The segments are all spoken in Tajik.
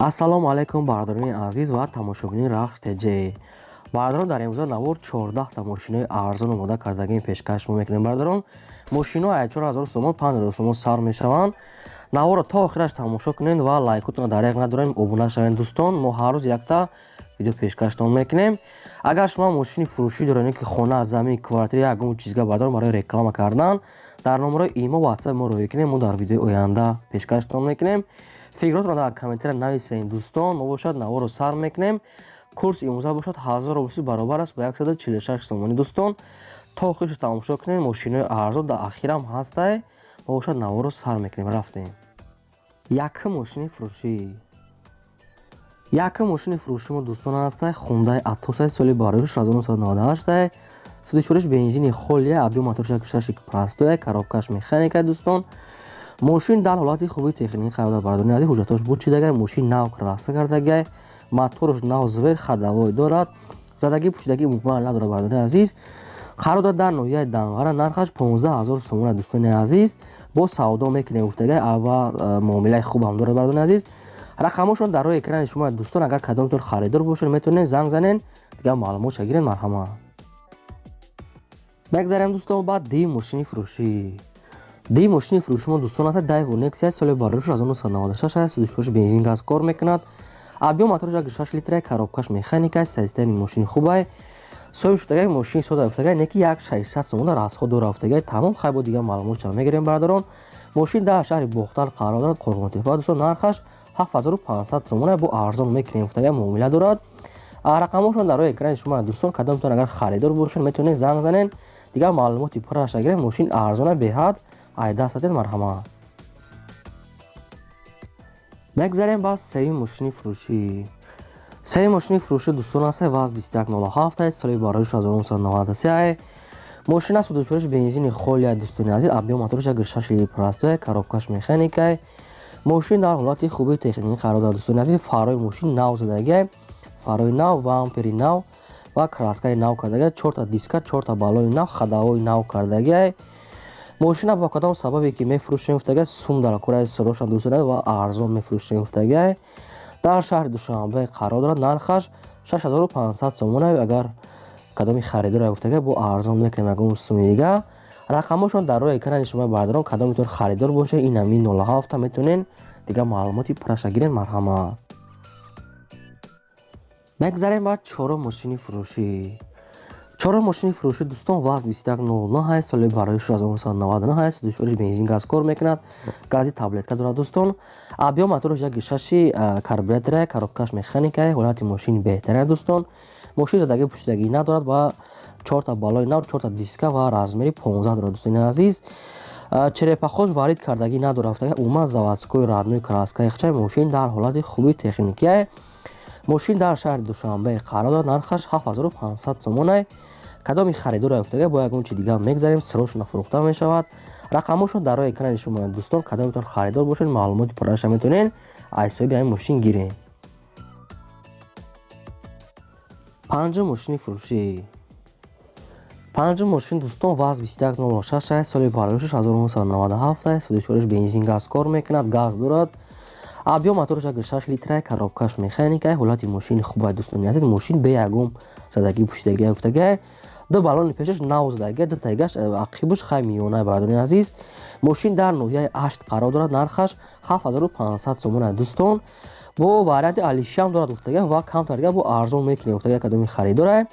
Ассалому алайкум, бародарони азиз ва тамошобинони Рахш ТЖ. Бародарон, дар имрӯза навор 14та мошинои арзон омода кардагим пешкаш мо мекунем. Бародарон, мошино аз 4000 сомон, 5000 сомон сар мешаванд. Наворро то охираш тамошо кунед ва лайкотонро дареғ надорем, обуна шавед, дӯстон. Мо ҳар рӯз якта видео пешкаштон мекунем. Агар шумо мошини фурӯшӣ доред, ки хона, замин, квартира, ягон чизга, бародарон, барои реклама кардан дар номерои имо, ватсап мо роҳӣ кунем, мо дар видеои оянда пешкаштон мекунем. Фикротро дар комментария нависед, дӯстон. Мо бошад наворро сар мекунем. Курс имрӯза бошад 1000 рубли баробар аст ба 146 сомонӣ. Дӯстон, то охираш тамошо кунем, мошинои арзон дар ахирам ҳастай. Мо бошад наворро сар мекунем, рафтем. Якум мошини фурӯшӣ. Якум мошини фурӯши мо, дӯстон, ҳастай Хундай Атосай, соли барои 1998, сӯзишвориш бензини холия, объём моторш 6 простой, коробкаш механика. Дӯстон, мошин дар ҳолати хуби техникӣ қарор дорад. Бародарони азиз, ҳуҷҷатош буд чидагай, мошин нав краска кардагай, моторш нав, зверь, ходовой дорад, задагӣ пӯшидагӣ умуман надорад. Бародарони азиз, қарор дорад дар ноҳияи Данғара, нархаш 15 000 сомона. Дӯстони азиз, бо савдо мекунем гуфтагай ва муомилаи хубам дорад. Бародарони азиз, рақамошон дар рӯи экрани шумо. Дӯстон, агар кадомтон харидор бошед, метавонед занг занед, дигар маълумотша гиред, марҳамат. Мегзарем, дӯстон, баъд дии мошини фурӯшӣ. Дии мошини фурӯши мо, дӯстон, аст Дайву Нексия, соли барош 1996 аст, сӯзишвориш бензин, газ кор мекунад, объём моторш 6 литра, коробкаш механика, состояние мошини хубай. Соҳиб шудагай, мошини сода афтагай, неки як 600 сомона расход дора афтагай, тамом. Хай, бо дигар маълумотша мегирем. Бародарон, мошин дар шаҳри Бохтар қарор дорад, Қурғонтепа. Дӯстон, нархаш 7500 сомона, бо арзон мекунем гуфтагай, муомила дорад. Рақамошон дар рӯи экрани шумо. Дӯстон, кадомтон агар харидор бошед, метавонед занг занед, дигар маълумоти пурраша гирем. Мошин арзона беҳад, айдаст дадед, марҳамат. Мегзарем ба сеюм мошини фурӯшӣ. Сеюм мошини фурӯшӣ, дӯстон, аст ВАЗ 2107, соли барои 1993. Мошин аст сӯзишвориш бензини холия. Дӯстони азиз, объём моторш 6 литр простой, коробкаш механикай. Мошин дар ҳолати хуби техникӣ қарор дорад. Дӯстони азиз, фарои мошин нав задагиай, фарои нав, бампери нав ва краскаи нав кардагиай, чорта диска, чорта баллони нав, ходовой нав кардагиай. Мошина бо кадом сабабе ки мефурӯшем гуфтагиай, сум дар кораи сироша, дӯстони, ва арзон мефурӯшем гуфтагиай. Дар шаҳри Душанбе қарор дорад, нархаш 6500 сомона. Агар кадоми харидор гуфтагиай, бо арзон мекунем ягон суми дига. Рақамошон дар рӯи экрани шумо, бародарон. Кадомитон харидор бошед, ин ами 07 метавонед дигар маълумоти пурраша гиред, марҳамат. Мегзарем ба чорум мошини фурӯшӣ. Чорум мошини фурӯшӣ, дӯстон, ВАЗ 2109, соли барои 1999, сӯзишвориш бензин, газ кор мекунад, гази таблетка дорад. Дӯстон, объём моторш 1,6, карбюратора, коробкаш механика, ҳолати мошин беҳтарин. Дӯстон, мошин задагӣ пӯшидагӣ надорад ва чорта баллони нав, чорта диска ва размери 15 дорад. Дӯстони азиз, черепахош варид кардагӣ надорад, умуман заводской, родной краскаи хчай. Мошин дар ҳолати хуби техникия. Мошин дар шаҳри Душанбе қарор дорад, нархаш 7500 сомонай. Кадоми харидор ёфтага, бо ягон чи дигар мегзарем, сирошона фурӯхта мешавад. Рақамошон дар рӯи экрани шумо. Дӯстон, кадомитон харидор бошед, маълумоти пурраша метавонед аз ҳисоби ҳамин мошин гиред. Панҷум мошини фурӯшӣ. Панҷум мошин, дӯстон, ВАЗ 2106, соли парвариши 1997, сӯзишвориш бензин, газ кор мекунад, газ дорад, объём моторш 6 литра, коробкаш механика, ҳолати мошини хубай. Дӯстони азиз, мошин бе ягон задагӣ пӯшидагӣ гуфтагай, ду баллони пешаш нав задагай, ду тайгаш ақибуш хай миёна. Бародарони азиз, мошин дар ноҳияи Ашт қарор дорад, нархаш 7500 сомона. Дӯстон, бо варианти алишиам дорад гуфтагай ва камтар дига бо арзон мекунем гуфтагай, кадоми харидорай.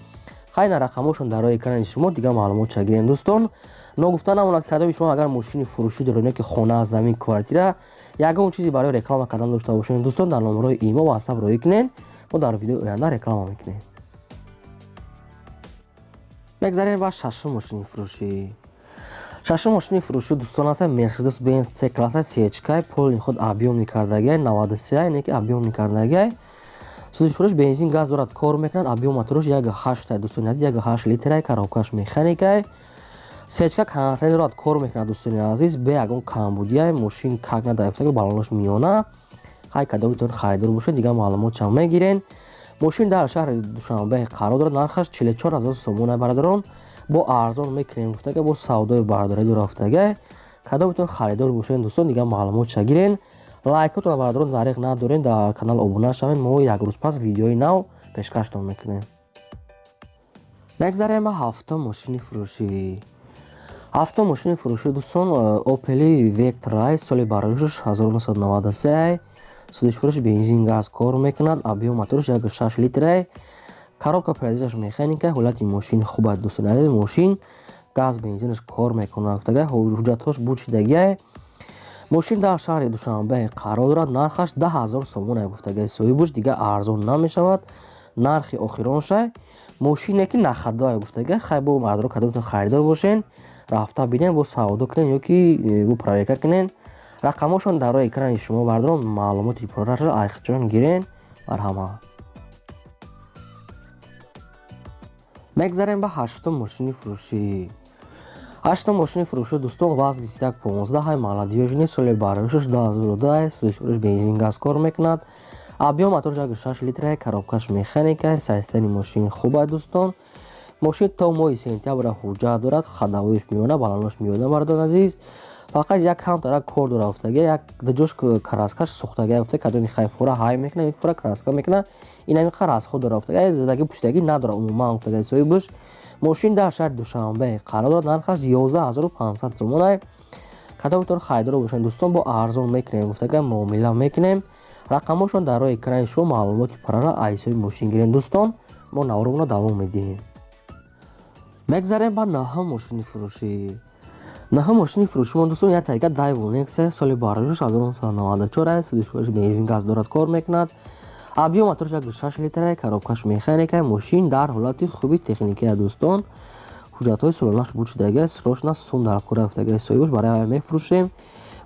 Хайна, рақамошон дар рӯи экрани шумо, дигар маълумотша гирем. Дӯстон, ногуфта намонад, кадоми шумо агар мошини фурӯшӣ доред, ки хона, замин, квартира, ягон чизе барои реклама кардан дошта бошед, дӯстон, дар номерҳои имо, ватсап роҳӣ кунед, мо дар видеои оянда реклама мекунем. Мегзарем ба шашум мошини фурӯшӣ. Шашум мошини фурӯшӣ, дӯстон, аст Мерседес Бенз С класса, сечкай, полный ход, объёмный кардагиай, 93, не ки объёмный кардагиай. Сӯзишвориш бензин, газ дорад, кор мекунад, объём моторш 1,8, дӯстони азиз, 1,8 литрай, коробкаш механикай, сечка, кондитсионер дорад, кор мекунад. Дӯстони азиз, бе ягон камбудиай, мошин как надафтаги, баллонаш миёна. Хай, кадомитон харидор бошед, дигар маълумотшам мегирен. Мошин дар шаҳри Душанбе қарор дорад, нархаш 44 000 сомона. Бародарон, бо арзон мекунем гуфтага, бо савдои бардорӣ дурафтага. Кадомитон харидор бошед, дӯстон, дигар маълумотша гирен. Лайкотон бародарон дариқ надорем, дар канал обуна шавед, мо як рӯз пас видеои нав пешкаштон мекунем. Мегзарем ба ҳафтум мошини фурӯшӣ. Ҳафтум мошини фурӯшӣ дӯстон Opel Vectra соли бароишаш 1993, судишфурӯш бензин газ кор мекунад, объем мотораш 1.6 литр, коробка передачаш механика, ҳолати мошин хуб аст дӯстони азиз, мошин газ бензинаш кор мекунад, ҳуҷҷатҳош бучидагиа. Мошин дар шаҳри Душанбе қарор дорад, нархаш 10000 сомон гуфтагиа соҳибаш, дига арзон намешавад, нархи охиронша. Мошине ки нахадоа гуфтагиа, хай бо мардро кадомтон харидор бошен, рафта бинен, бо савдо кунен ё ки бо проверка кунен. Рақамҳошон дар рӯи экрани шумо бардорон, маълумоти пурраашро айхчон гирен. Марҳамат. Мегзарем ба ҳаштум мошини фурӯшӣ. Ҳаштум мошини фурӯшӣ дӯстон ВАЗ 2115 молодёжный, соли бароишаш 2002, судишфурӯш бензин газ кор мекунад, объем мотораш 1.6 литр, коробкаш механика, состояние мошин хуб аст дӯстон. Мошин то моҳи сентябр ҳуҷҷат дорад, ходовоиш миёна, баландош миёна бардон азиз. Фақат як камтара кор дора гуфтага, як ҷош краскаш сӯхтага гуфта, кадоми хай фура ҳай мекунад, як фура краска мекунад, ин ҳамин қадр расход дора гуфтага, задаги пуштагӣ надора умуман гуфтага соҳибаш. Мошин дар шаҳри Душанбе қарор дорад, нархаш 11500 сомон. Кадомтон харидор бошанд дӯстон, бо арзон мекунем гуфтага, муомила мекунем. Рақамҳошон дар рӯи экрани шумо, маълумоти пурра аз ҳисоби мошин гирем дӯстон. Мо наворамонро давом медиҳем. Мегзарем ба наҳум мошини фурӯшӣ. Наҳум мошини фурӯшимон дӯстон як тайга Daewoo Nexia, соли бароишаш 1994, судишфурӯш бензин газ дорад, кор мекунад, объем мотораш 1.6 литр, коробкаш механика, мошин дар ҳолати хуби техникия дӯстон. Ҳуҷҷатҳои солонаш бучидага, срочно сум дар кор рафтага соҳибаш, барои ҳамин мефурӯшем.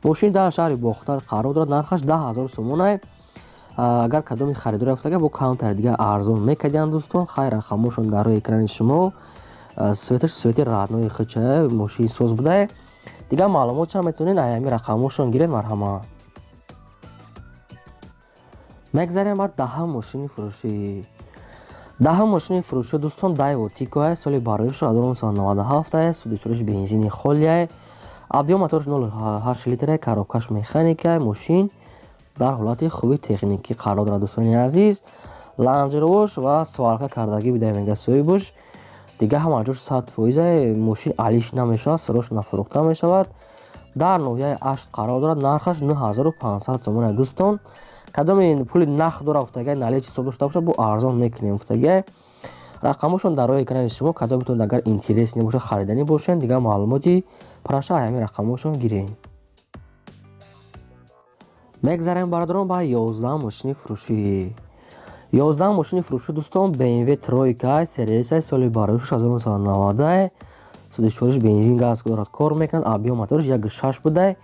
Мошин дар шаҳри Бохтар қарор дорад, нархаш 10000 сомон. Агар кадоми харидор рафтага, бо камтар дига арзон мекардианд дӯстон. Хай рақамҳошон дар рӯи экрани шумо, светаш свети родной хича, мошин соз буда. Дигар маълумотшам метавонед аз ҳамин рақамҳошон гиред. Марҳамат. Мегзарем ба даҳум мошини фурӯшӣ. Даҳум мошини фурӯшӣ дӯстон Daewoo Tico, соли бароишаш 1997, судишфурӯш бензини холия, объем мотораш 0.8 литр, коробкаш механика, мошин дар ҳолати хуби техникӣ қарор дорад дӯстони азиз. Ланҷровош ва сварка кардагӣ буда мега соҳибаш. Дига ҳама ҷош 100% мошин алиш намешавад, срочно фурӯхта мешавад. Дар ноҳияи Ашт қарор дорад, нархаш 9500 сомон дӯстон. Кадоми пули нақд дора гуфтага, наличи ҳисоб дошта бошад, бо арзон мекунем гуфтага. Рақамҳошон дар рӯи экрани шумо, кадомитон агар интерес небошад, хариданӣ бошед, дигар маълумоти пурраша аз ҳамин рақамҳошон гирем. Мегзарем бародарон ба 11 мошини фурӯшӣ. 11 мошини фурӯшӣ дӯстон BMW Тройка серия соли бароишаш 1990, судишфурӯш бензин газ дорад, кор мекунад, объем мотораш 1.6 буда,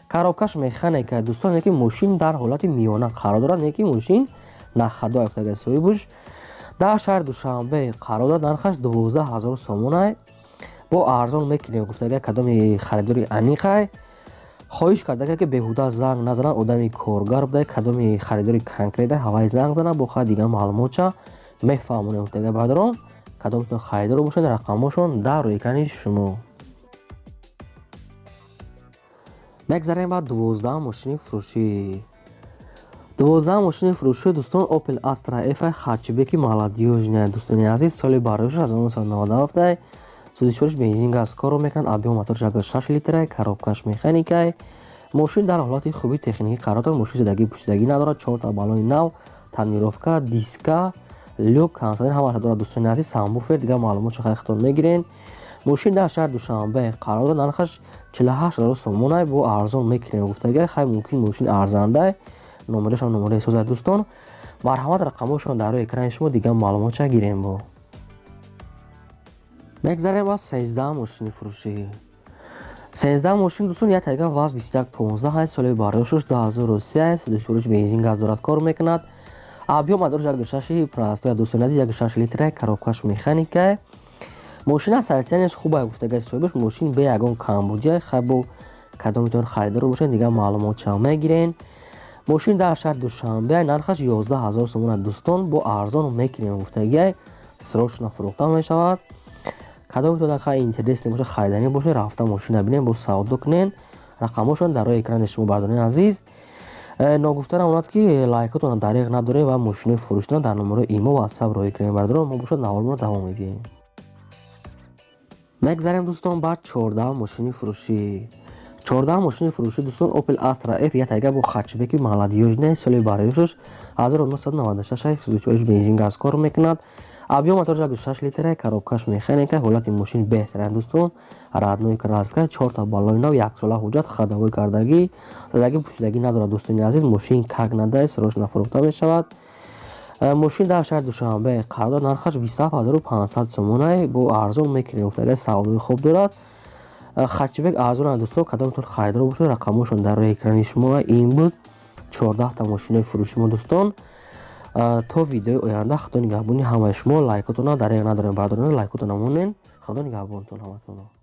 коробкаш механика дӯстон, неки мошин дар ҳолати миёна қарор дорад, неки мошин нахадо гуфтага соҳибаш. Дар шаҳри Душанбе қарор дорад, нархаш 12000 сомон. Бо арзон мекунем гуфтага, кадоми харидори аниқай. Хоҳиш кардага ки беҳуда занг назанад, одами коргар буда, кадоми харидори конкрета ҳавай занг занад, бо хай дигар маълумотша мефаҳмонем гуфтага бародарон. Кадомтон харидор бошед, рақамҳошон дар рӯи экрани шумо. Мегзарем ба 12 мошини фурӯшӣ. 12 мошини фурӯшӣ дӯстон Opel Astra F хатчбеки молодёжный дӯстони азиз, соли бароишаш 1997, судишфурӯш бензин газ кор мекунад, объем мотораш 1.6 литр, коробкаш механика, мошин дар ҳолати хуби техникӣ қарор дорад, мошин задагӣ пӯшидагӣ надорад, 4 баллони нав, тонировка, диска, люк, кондиционер ҳамааш дорад дӯстони азиз, самбуфер, дигар маълумотшо хай худтон мегирен. Мошин дар шаҳри Душанбе қарор дорад, нархаш 48000 сомон, бо арзон мекунем гуфтага, хай мумкин мошин арзанда, номерашам номераи созад дӯстон. Марҳамат, рақамҳошон дар рӯи экрани шумо, дигар маълумотша гирем. Бо мегзарем ба 13 мошини фурӯшӣ. 13 мошин дӯстон як тайга ВАЗ 2115, соли бароишаш 2003, судишфурӯш бензин газ дорад, кор мекунад, объем мотораш 1.6 простой дӯстони азиз, 1.6 литр, коробкаш механика, мошина состояниеш хуб аст гуфтага соҳибаш, мошин бе ягон камбудия, хай бо кадомитон харидор бошед, дигар маълумотша мегирен. Мошин дар шаҳри Душанбе, нархаш 11000 сомон дӯстон, бо арзон мекунем гуфтага, срочно фурӯхта мешавад. Кадомитон хай интерес небошад, хариданӣ бошед, рафта мошина бинем, бо савдо кунен. Рақамҳошон дар рӯи экрани шумо бардорони азиз. Ногуфта намонад, ки лайкотонро дареғ надорем ва мошинои фурӯширо дар номерои имо, ватсап роҳӣ кунем. Бародарон, мо бошад, наворро давом медиҳем. Мегзарем, дӯстон, ба 14 мошини фурӯшӣ. 14 мошини фурӯшӣ, дӯстон, Opel Astra F ятайга бо хэтчбеки молодёжный, соли бароишаш 1996, сӯзишвориш бензин, газ кор мекунад. Объём мотораш 6 литра, коробкаш механика. Ҳолати мошин беҳтарин, дӯстон, родной краска, чорта баллони нав, яксола ҳуҷҷат, ходовой кардагӣ, задагӣ, пӯшидагӣ надорад. Дӯстони азиз, мошин как надо, срочно фурӯхта мешавад. Мошин дар шаҳри Душанбе қарор дорад. Нархаш 27 500 сомонай, бо арзон мекунем гуфтага, савдои хуб дорад. Хэтчбек арзон, дӯстон. Кадомтон харидор бошед, рақамҳошон дар рӯи экрани шумо. Ин буд 14та мошинои фурӯши мо, дӯстон. То видеои оянда Худо нигаҳбони ҳамаи шумо. Лайкотона дареғ надорем, бародарон, лайкотона монен. Худо нигаҳбонтон ҳаматонро.